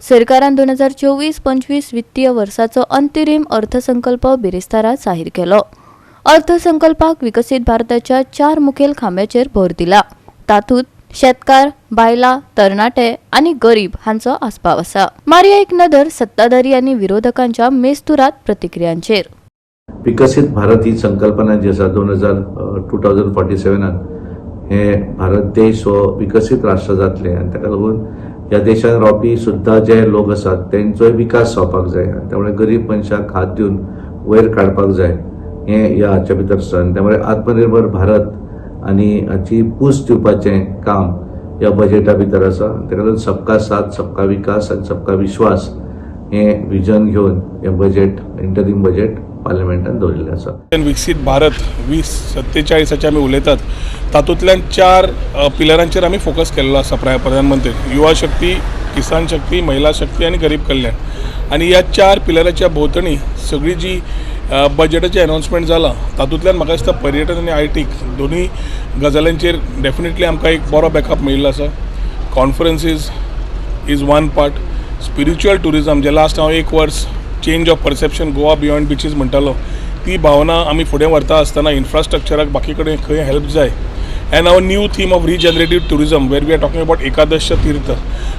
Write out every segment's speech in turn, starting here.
सरकारान 2024-25 वित्तीय वर्साचो अंतरीम अर्थसंकल्प बिरेस्तारा जाहीर केलो. अर्थसंकल्पाक विकसीत भारताच्या चार मुखेल खांब्याचेर भर दिला. तातूंत शेतकार, बायलां, तरणाटे आनी गरीब हांचो आस्पाव आसा. मारया एक नदर सत्ताधारी आनी विरोधकांच्या मेस्तुरात प्रतिक्रियांचेर. विकसीत भारत ही संकल्पना जी आसा, 2047आन हे भारत देश हो विकसीत राष्ट्र जातले आनी ताका लागून ह्या देशान रावपी सुद्दां जे लोक आसात तेंचोय विकास जावपाक जाय आनी त्यामुळे गरीब मनशाक हात दिवन वयर काडपाक जाय, हें ह्या हाच्या भितर आसा. आनी त्यामुळे आत्मनिर्भर भारत आनी हाची पूस दिवपाचें काम ह्या बजेटा भितर आसा. ताका लागून सबका साथ, सबका विकास आनी सबका विश्वास हें विजन घेवन हें बजेट, इंटरीम बजेट पार्लमेंटान दवरिल्लें आसा. विकसीत भारत 2047आचे आमी उलयतात, तातूंतल्यान चार पिलरांचेर आमी फोकस केल्लो आसा. प्रधानमंत्री युवा शक्ती, किसान शक्ती, महिला शक्ती आनी गरीब कल्याण. आनी ह्या चार पिलराच्या भोंवतणी सगळी जी बजेटाचें अनाउन्समेंट जालां, तातूंतल्यान म्हाका दिसता पर्यटन आनी आयटीक दोनूय गजालींचेर डेफिनेटली आमकां एक बरो बॅकअप मेळिल्लो आसा. Conferences is one part, spiritual tourism, J last हांव एक वर्स change of perception, Goa beyond beaches म्हणटालो, ती भावना आमी फुडें व्हरता आसतना इन्फ्रास्ट्रक्चराक बाकी कडेन खंय हेल्प जाय, and our new theme of regenerative tourism, where we are talking about एकादश तीर्थ,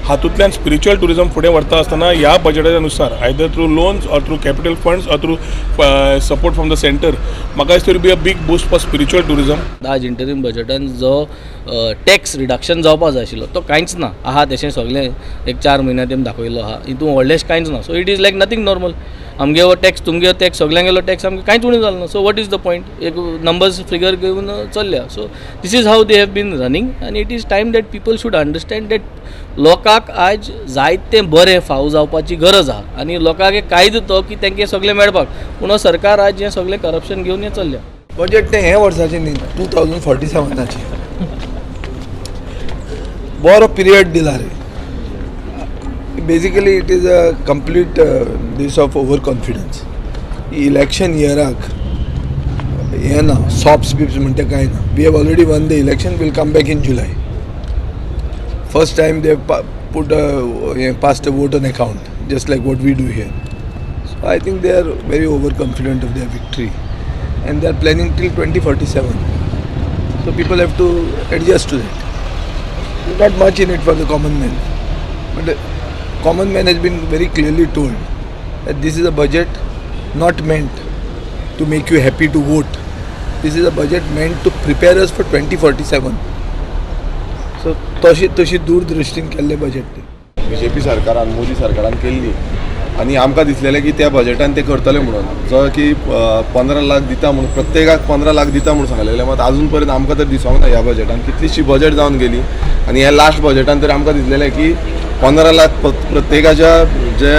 हातूंतल्यान स्पिरिच्युअल टुरिजम फुडें व्हरता आसतना ह्या बजेटाच्या नुसार, either through loans or through capital funds or through support from the centre, म्हाका दिसता will be a big boost for spiritual tourism. आज इंटरीम बजेटान जो टॅक्स रिडक्शन जावपा जाय आशिल्लो तो कांयच ना. आहा तशें सगळें एक 4 म्हयन्या तेम दाखयल्लो आहा. हितून व्हडलेंशें कांयच ना. So it is like nothing, normal. आमगेलो टॅक्स, तुमगेलो टॅक्स, सगल्यांगेलो टॅक्स आमकां कांयच उणें जालें ना. So what is the point? एक नंबर्स फिगर घेवन चल्ल्या. So this is how they have been running आनी it is time that people should understand that लोकांक आज जायतें बरें फाव जावपाची गरज आहा आनी लोकांक एक कायदो तो की तांकां सगळें मेळपाक. पूण हो सरकार आज हें सगळें करप्शन घेवन हें चल्ल्या. बजेट तें हे वर्साचें न्ही, 2047आचें. बरो पिरियड दिला रे. Basically, it is a complete this of over confidence. Election इयराक हें ना, सॉप्स बिप्स म्हणटा कांय ना. We have already won the election, will come back in July. First time they put हें passed a vote on account, just like what we do here. So I think they are very over confident of their victory and they are planning till 2047. So people have to adjust to that. There's not much in it for the common man. But the common man has been very clearly told that this is a budget not meant to make you happy to vote. This is a budget meant to prepare us for 2047. So तशी तशी दूरदृष्टीन केल्लें budget तें. BJP सरकारान, मोदी सरकारान केल्ली आनी आमकां दिसलेलें की त्या बजेटान ते करतले म्हणून, जो की 15 लाख दिता म्हणून, प्रत्येकाक 15 लाख दिता म्हणून सांगलेलें. मात अजून पर्यंत आमकां तर दिसोंक ना. ह्या बजेटान कितलीशी बजेट जावन गेली आनी ह्या लास्ट बजेटान तर आमकां दिसलेलें की 15 लाख प्रत्येकाच्या जे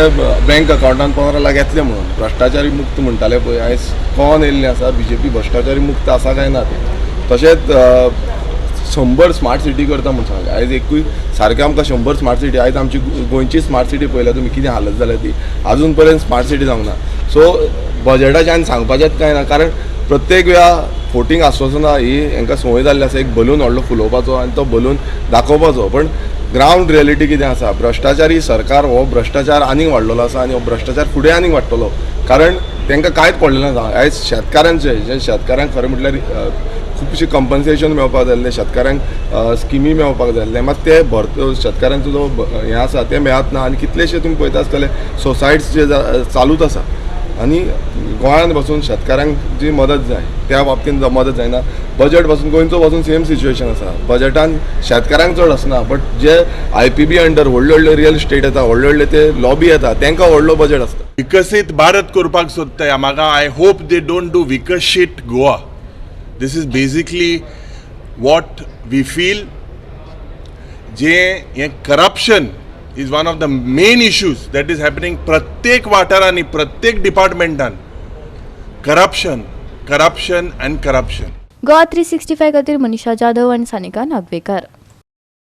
बँक अकावंटान 15 लाख येतले म्हणून. भ्रश्टाचारी मुक्त म्हणटाले पळय, आयज कोण येयल्लें आसा बीजेपी भ्रश्टाचारी मुक्त आसा काय ना तें. तशेंच 100 स्मार्ट सिटी करता म्हूण सांगलें. आयज एकूय सारकें आमकां 100 स्मार्ट सिटी, आयज आमची गोंयची स्मार्ट सिटी पळयल्या तुमी कितें हालत जाल्या ती, अजून पर्यंत स्मार्ट सिटी जावंक ना. सो बजेटाचें आनी सांगपाचेंच कांय ना, कारण प्रत्येक वेळा फोटींग आश्वासनां ही हांकां संवय जाल्ली आसा. एक बलून व्हडलो फुलोवपाचो आनी तो बलून दाखोवपाचो, पण ग्रावंड रियलिटी कितें आसा? भ्रश्टाचारी सरकार, हो भ्रश्टाचार आनीक वाडलेलो आसा आनी हो भ्रश्टाचार फुडें आनीक वाडटलो, कारण तांकां कांयच पडलेलें ना. आयज शेतकारांचें जे, शेतकारांक खरें म्हटल्यार खुबशें कंपन्सेशन मेळपाक जाय आसलें, शेतकारांक स्किमी मेळपाक जाय आसलें, मात ते भरत शेतकारांचो जो हें आसा तें मेळत ना. आनी कितलेशे तुमी पळयता आसतले सुसायड्स जे चालूच आसा आनी गोंयांत बसून शेतकारांक जी मदत जाय त्या बाबतींत मदत जायना. बजेट पासून गोंयचो पासून सेम सिच्युएशन आसा. बजेटान शेतकारांक चड आसना, बट जे आयपीबी अंडर व्हडले व्हडले रियल इस्टेट येता, व्हडले व्हडले ते लॉबी येता, तांकां व्हडलो बजेट आसता. विकसीत भारत करपाक सोदताय म्हाका. I hope they don't do विकसीत Goa. This is basically what we feel. जे हें corruption is one of the main issues that is happening प्रत्येक वाठारांनी, प्रत्येक डिपार्टमेंटान. Corruption, corruption and corruption. Goa 365 खातीर मनीषा जाधव आनी सानिका नागवेकर.